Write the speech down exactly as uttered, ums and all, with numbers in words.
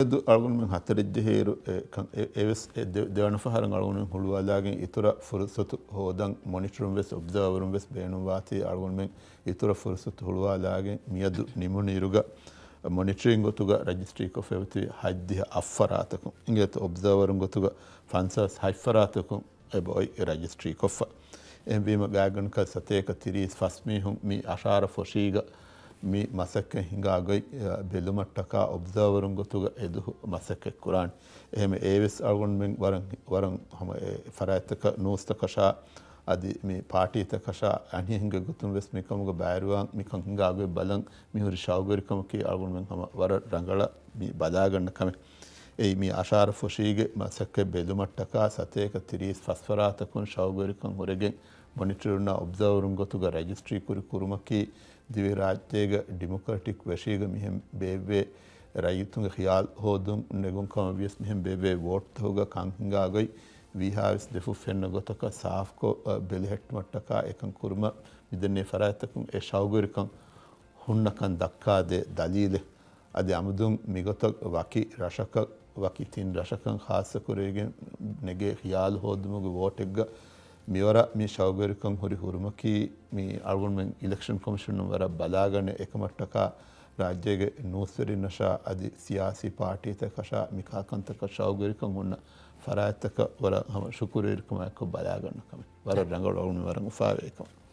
މިއަދު އަޅުގަނޑުމެން ހަތަރެއް ޖެހޭއިރު، އެ، ކަން، އެ، އެވެސް އެ ދެ-، ދެވަނަ ފަހަރަށް އަޅުގަނޑުމެން ހުޅުވާލާގެން އިތުރަށް ފުރުސަތު ހޯދަން މޮނިޓަރުން ވެސް އޮބްޒާވަރުން ވެސް ބޭނުންވާތީ އަޅުގަނޑުމެން އިތުރަށް ފުރުސަތު ހުޅުވާލާގެން މިއަދު ނިމުނު އިރުގަ މޮނިޓަރިން ގޮތުގަ ރަޖިސްޓްރީކޮށްފައިވެތި ހަތްދިހަ އަށް ފަރާތަކުން އިނގޭތޯ އޮބްޒާވަރުން ގޮތުގަ ފަންސާސް ހަތް ފަރާތަކުން އެބައޮތް ރަޖިސްޓްރީކޮށްފަ. އެހެންވީމަ ގާތްގަނޑަކަށް ސަތޭކަ ތިރީސް ފަސް މީހުން މި އަށާރަ ފޮށީގަ މި މަސައްކަތް ހިނގާ ގޮތް، އަ، ބެލުމަށްޓަކާ އޮބްޒާވަރުން ގޮތުގަ އެދުހު މަސައްކަތް ކުރާނެ. އެހެން އޭވެސް އަޅުގަނޑުމެން ވަރަށް، ވަރަށް ހަމަ އެ ފަރާތްތަކަށް ނޫސްތަކަށާ އަދި މި ޕާޓީތަކަށާ އަނިހެންގެ ގޮތުން ވެސް މިކަމުގަ ބައިވެރިވާން މިކަން ހިނގާ ގޮތް ބަލަން މިހުރި ޝައުގުވެރިކަމަކީ އަޅުގަނޑުމެން ހަމަ ވަރަށް ރަނގަޅަށް މި ބަލާގަންނަ ކަމެއް. އެއީ މި އަށާރަ ފޮށީގެ މަސައްކަތް ބެލުމަށްޓަކާ ސަތޭކަ ތިރީސް ފަސް ފަރާތަކުން ޝައުގުވެރިކަން ހުރެގެން މޮނިޓަރުންނާ އޮބްޒާވަރުން ގޮތުގަ ރަޖިސްޓްރީ ކުރި ކުރުމަކީ ދިވެހިރާއްޖޭގަ ޑިމޮކްރެޓިކް ވެށީގަ މިހެން ބޭއްވޭ ރައްޔިތުންގެ ޚިޔާލު ހޯދުން ނެގުން ކަމަށް ވިޔަސް މިހެން ބޭއްވޭ ވޯޓްތަކުގަ ކަން ހިނގާ ގޮތް ވީހާވެސް ދެފުށް ފެންނަ ގޮތަކަށް ސާފްކޮށް، އަ، ބެލެހެއްޓުމަށްޓަކާ އެކަން ކުރުމަށް މިދެންނެވި ފަރާތްތަކުން އެ ޝައުގުވެރިކަން ހުންނަކަން ދައްކާދޭ ދަލީލެއް. އަދި އަމުދުން މިގޮތަށް ވަކި ރަށަކަށް، ވަކި ތިން ރަށަކަށް ޚާއްޞަކުރެވިގެން ނެގޭ ޚިޔާލު ހޯދުމުގެ ވޯޓެއްގަ މިވަރަށް މި ޝައުގުވެރިކަން ހުރި ހުރުމަކީ، މި އަޅުގަނޑުމެން އިލެކްޝަން ކޮމިޝަނުން ވަރަށް ބަލާގަނެ އެކަމަށްޓަކާ ރާއްޖޭގެ ނޫސްވެރިންނަށާ އަދި ސިޔާސީ ޕާޓީތަކަށާ މިކާކަންތަކަށް ޝައުގުވެރިކަން ހުންނަ ފަރާތްތަކަށް ވަރަށް ހަމަ ޝުކުރުވެރިކަމާއެކު ބަލާގަންނަ ކަމެއް. ވަރަށް ރަނގަޅު އަޅުގަނޑު ވަރަށް އުފާވޭ އެކަމަށް.